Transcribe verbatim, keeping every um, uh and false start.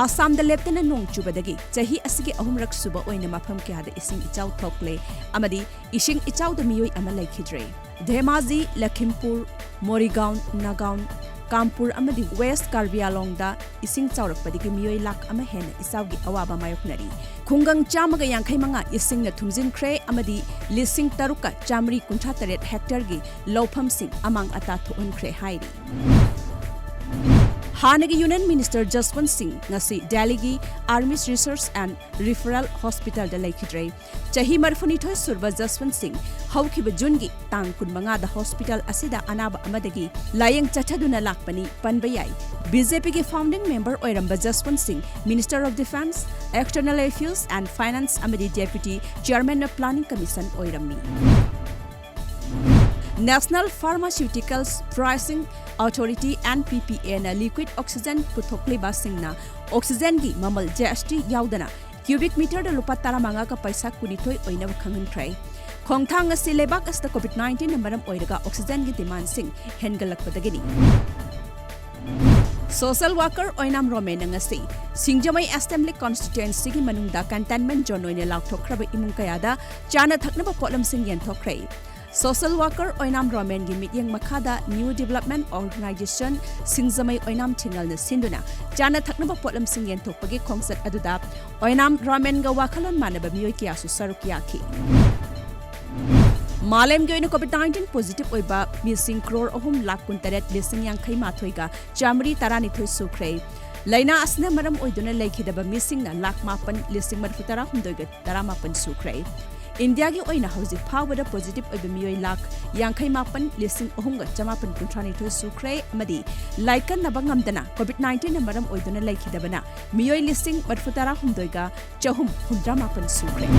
ꯑꯁꯥꯝꯗ ꯂꯦꯞꯇꯅ ꯅꯣꯡ ꯆꯨꯕꯗꯒꯤ ꯆꯍꯤ ꯑꯁꯤꯒꯤ ꯑꯍꯨꯝꯔꯛ ꯁꯨꯕ ꯑꯣꯏꯅ ꯃꯐꯝ ꯀꯌꯥꯗ ꯏꯁꯤꯡ ꯏꯆꯥꯎ ꯊꯣꯛꯂꯦ ꯑꯃꯗꯤ ꯏꯁꯤꯡ ꯏꯆꯥꯎꯗ ꯃꯤꯑꯣꯏ ꯑꯃ ꯂꯩꯈꯤꯗ꯭ꯔꯦ꯫ ꯙꯦꯃꯥꯖꯤ, ꯂꯈꯤꯝꯄꯨꯔ, ꯃꯣꯔꯤꯒꯥꯎꯟ, ꯅꯥꯒꯥꯎꯟ, ꯀꯥꯝꯄꯨꯔ ꯑꯃꯗꯤ ꯋꯦꯁ ꯀꯥꯔꯕꯤ ꯑꯥꯡꯂꯣꯡꯗ ꯏꯁꯤꯡ ꯆꯥꯎꯔꯛꯄꯗꯒꯤ ꯃꯤꯑꯣꯏ ꯂꯥꯈ ꯑꯃ ꯍꯦꯟꯅ ꯏꯆꯥꯎꯒꯤ ꯑꯋꯥꯕ ꯃꯥꯌꯣꯛꯅꯔꯤ꯫ ꯈꯨꯡꯒꯪ ꯆꯥꯝꯃꯒ ꯌꯥꯡꯈꯩ ꯃꯉꯥ ꯏꯁꯤꯡꯅ ꯊꯨꯝꯖꯤꯟꯈ꯭ꯔꯦ ꯑꯃꯗꯤ ꯂꯤꯁꯤꯡ ꯇꯔꯨꯛꯀ ꯆꯥꯃꯔꯤ ꯀꯨꯟꯊ꯭ꯔꯥ ꯇꯔꯦꯠ ꯍꯦꯛꯇꯔꯒꯤ ꯂꯧꯐꯝꯁꯤꯡ ꯑꯃꯥꯡ ꯑꯇꯥ ꯊꯣꯛꯍꯟꯈ꯭ꯔꯦ ꯍꯥꯏꯔꯤ꯫ ꯍꯥꯟꯅꯒꯤ ꯌꯨꯅꯤꯌꯟ ꯃꯤꯅꯤꯁꯇꯔ ꯖꯁꯋꯟꯠ ꯁꯤꯡ ꯉꯁꯤ ꯗꯦꯜꯂꯤꯒꯤ ꯑꯥꯔꯃꯤꯁ ꯔꯤꯁꯔꯆ ꯑꯦꯟ ꯔꯤꯐꯔꯦꯜ ꯍꯣꯁꯄꯤꯇꯥꯜꯗ ꯂꯩꯈꯤꯗ꯭ꯔꯦ꯫ ꯆꯍꯤ ꯃꯔꯤꯐꯨꯅꯤꯊꯣꯏ ꯁꯨꯔꯕ ꯖꯁꯋꯟꯠ ꯁꯤꯡ ꯍꯧꯈꯤꯕ ꯖꯨꯟꯒꯤ ꯇꯥꯡ ꯀꯨꯟꯃꯉꯥꯗ ꯍꯣꯁꯄꯤꯇꯥꯜ ꯑꯁꯤꯗ ꯑꯅꯥꯕ ꯑꯃꯗꯒꯤ ꯂꯥꯌꯦꯡ ꯆꯠꯊꯗꯨꯅ ꯂꯥꯛꯄꯅꯤ ꯄꯟꯕ ꯌꯥꯏ꯫ ꯕꯤ ꯖꯦ ꯄꯤꯒꯤ founding member ꯑꯣꯏꯔꯝꯕ ꯖꯁꯋꯟꯠ ꯁꯤꯡ Minister of Defence, External Affairs and Finance ꯑꯃꯗꯤ Deputy Chairman of Planning Commission ꯑꯣꯏꯔꯝꯃꯤ꯫ National Pharmaceuticals Pricing Authority, N P P A ꯅ liquid oxygen ꯄꯨꯊꯣꯛꯂꯤꯕꯁꯤꯡꯅ oxygenꯒꯤ ꯃꯃꯜ G S T ꯌꯥꯎꯗꯅ cubic meterꯗ ꯂꯨꯄꯥ ꯇꯔꯥꯃꯉꯥꯒ ꯄꯩꯁꯥ ꯀꯨꯟꯅꯤꯊꯣꯏ ꯑꯣꯏꯅꯕ ꯈꯪꯍꯟꯈ꯭ꯔꯦ꯫ ꯈꯣꯡꯊꯥꯡ ꯑꯁꯤ ꯂꯩꯕꯥꯛ ꯑꯁꯤꯗ COVID nineteenꯅ ꯃꯔꯝ ꯑꯣꯏꯔꯒ oxygenꯒꯤ demandꯁꯤꯡ ꯍꯦꯟꯒꯠꯂꯛꯄꯗꯒꯤꯅꯤ꯫ Social worker ꯑꯣꯏꯅꯥꯝ ꯔꯣꯃꯦꯟꯅ ꯉꯁꯤ ꯁꯤꯡꯖꯃꯩ Assembly Constituencyꯒꯤ ꯃꯅꯨꯡꯗ containment zone ꯑꯣꯏꯅ ꯂꯥꯎꯊꯣꯛꯈ꯭ꯔꯕ ꯏꯃꯨꯡ ꯀꯌꯥꯗ ꯆꯥꯅ ꯊꯛꯅꯕ ꯄꯣꯠꯂꯝꯁꯤꯡ ꯌꯦꯟꯊꯣꯛꯈ꯭ꯔꯦ꯫ Social worker ꯑꯣꯏꯅꯥꯝ ꯔꯣꯃꯦꯟꯒꯤ ꯃꯤꯠꯌꯦꯡ ꯃꯈꯥꯗ New Development Organization ꯁꯤꯡꯖꯃꯩ ꯑꯣꯏꯅꯥꯝ ꯊꯤꯡꯉꯜꯅ ꯁꯤꯟꯗꯨꯅ ꯆꯥꯅ ꯊꯛꯅꯕ ꯄꯣꯠꯂꯝꯁꯤꯡ ꯌꯦꯟꯊꯣꯛꯄꯒꯤ ꯈꯣꯡꯆꯠ ꯑꯗꯨꯗ ꯑꯣꯏꯅꯥꯝ ꯔꯣꯃꯦꯟꯒ ꯋꯥꯈꯜꯂꯣꯟ ꯃꯥꯟꯅꯕ ꯃꯤꯑꯣꯏ ꯀꯌꯥꯁꯨ ꯁꯔꯨꯛ ꯌꯥꯈꯤ꯫ ꯃꯥꯂꯦꯝꯒꯤ ꯑꯣꯏꯅ COVID nineteen positive ꯑꯣꯏꯕ ꯃꯤꯁꯤꯡ ꯀ꯭ꯔꯣꯔ ꯑꯍꯨꯝ ꯂꯥꯈ ꯀꯨꯟꯇꯔꯦꯠ ꯂꯤꯁꯤꯡ ꯌꯥꯡꯈꯩ ꯃꯥꯊꯣꯏꯒ ꯆꯥꯃꯔꯤ ꯇꯔꯥꯅꯤꯊꯣꯏ ꯁꯨꯈ꯭ꯔꯦ꯫ ꯂꯥꯏꯅꯥ ꯑꯁꯤꯅ ꯃꯔꯝ ꯑꯣꯏꯗꯨꯅ ꯂꯩꯈꯤꯗꯕ ꯃꯤꯁꯤꯡꯅ ꯂꯥꯈ ꯃꯥꯄꯟ ꯂꯤꯁꯤꯡ ꯃꯔꯤꯐꯨ ꯇꯔꯥꯍꯨꯝꯗꯣꯏꯒ ꯇꯔꯥꯃꯥꯄꯟ ꯁꯨꯈ꯭ꯔꯦ꯫ ꯏꯟꯗꯤꯌꯥꯒꯤ ꯑꯣꯏꯅ ꯍꯧꯖꯤꯛ ꯐꯥꯎꯕꯗ positive ꯑꯣꯏꯕ ꯃꯤꯑꯣꯏ ꯂꯥꯈ ꯌꯥꯡꯈꯩ ꯃꯥꯄꯟ ꯂꯤꯁꯤꯡ ꯑꯍꯨꯝꯒ ꯆꯃꯥꯄꯟ ꯀꯨꯟꯊ꯭ꯔꯥꯅꯤꯊꯣꯏ ꯁꯨꯈ꯭ꯔꯦ ꯑꯃꯗꯤ ꯂꯥꯏꯀꯠꯅꯕ ꯉꯝꯗꯅ COVID nineteenꯅ ꯃꯔꯝ ꯑꯣꯏꯗꯨꯅ ꯂꯩꯈꯤꯗꯕꯅ ꯃꯤꯑꯣꯏ ꯂꯤꯁꯤꯡ ꯃꯔꯤꯐꯨ ꯇꯔꯥꯍꯨꯝꯗꯣꯏꯒ ꯆꯍꯨꯝ ꯍꯨꯝꯗ꯭ꯔꯥ ꯃꯥꯄꯟ ꯁꯨꯈ꯭ꯔꯦ꯫